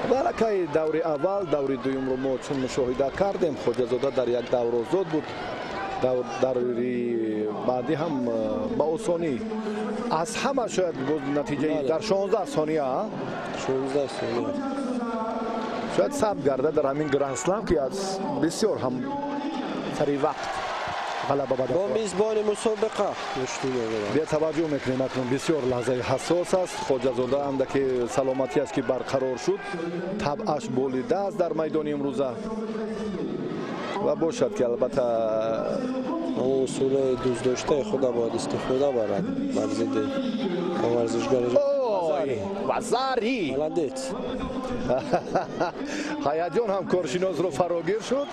Ва аллакай даври аввал, даври дуюмро мо чун мушоҳида кардем, Хоҷазода дар як давр озод буд. Даври баъдӣ ҳам ба осонӣ аз ҳама шояд боз натиҷаи дар 16 сония. 16 сония. Шояд сабт гардад дар ҳамин Гранд-слам, ки аз бисёр ҳам сари вақт ғалаба ба даст. Бо мизбони мусобиқа гӯштӣ мегирад. Бия, таваҷҷӯҳ мекунем. Акнун бисёр лаҳзаи ҳассос аст. Хоҷазода андаке саломатиаш ки барқарор шуд, табъаш болида аст дар майдони имрӯза ва бошад, ки албатта Ҳамон усулҳои дӯстдоштаи худа бояд истифода барад бар зидди варзишгари. Ой, вазари! Молодец! Ҳаяҷон ҳам коршиносро фарогир шуд.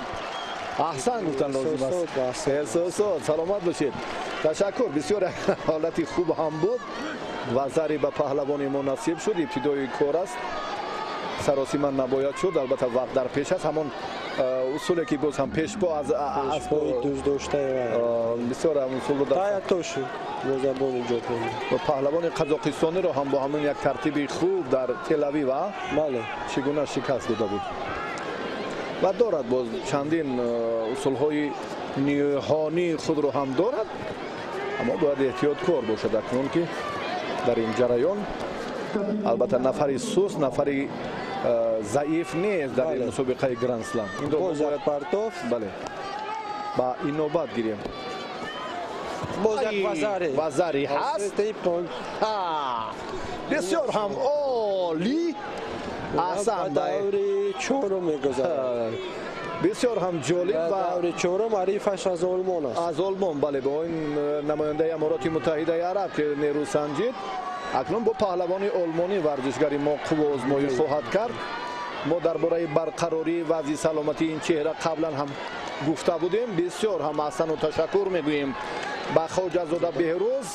Аҳсан гуфтан лозим аст. Эҳсосот. Саломат бошед, ташаккур. Бисёр ҳолати хуб ҳам буд. Вазари ба паҳлавони мо насиб шуд. Ибтидои кор аст, саросима набояд шуд. Албатта, вақт дар пеш аст. Ҳамон усуле ки боз ҳам пешпо аз пешпои дӯстдоштаи. Бисёр ҳам усулро Таятоши бо забони ҷопонӣ. Ва паҳлавони қазоқистониро ҳам бо ҳамон як тартиби хуб дар Телавив Бале. чӣ гуна шикаст дода буд. Ва дорад боз чандин усулҳои ниҳонии худро ҳам дорад, аммо бояд эҳтиёткор бошад акнун, ки дар ин ҷараён албатта нафари суст, нафари заиф нест дар ин мусобиқаи Гранд-слам. Боз як партов. Бале, ба инобат гирем. Боз як вазари. Вазари ҳаст, бисёр ҳам олӣ, аҳсан. Даври чорум мегузарад. Бисёр ҳам ҷолиб. Ва даври чорум ҳарифаш аз Олмон аст. Аз Олмон, бале. Бо ин намояндаи Амороти Муттаҳидаи Араб, ки нерӯ санҷид, акнун бо паҳлавони олмонӣ варзишгари мо қувваозмоӣ хоҳад кард. Мо дар бораи барқарории вазъи саломатии ин чеҳра қаблан ҳам гуфта будем. Бисёр ҳам аҳсану ташаккур мегӯем ба Хоҷазода Беҳрӯз.